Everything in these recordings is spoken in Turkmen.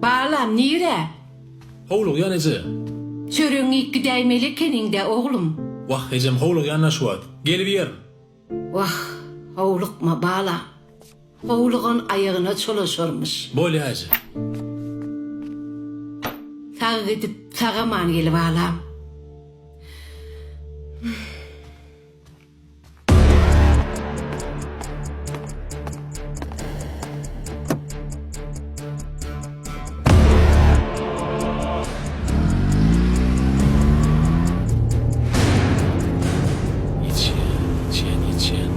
Balam, nirä? Howlugýan eje. Çöregiňi iýip gidäýmeli ekeniň-dä, oglum. Wah, ejem howlugýan-da şu wagt. Gelip iýerin. Wah, howlukma, balam. Howlugan aýagyna çolaşarmyş. Bolýa, eje. Sag gidip, sag-aman gel, balam. Ýetişýän, ýetişýän, ýetişýän.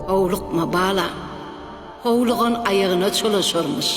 Howlukma, balam. Howlugan aýagyna çolaşarmyş.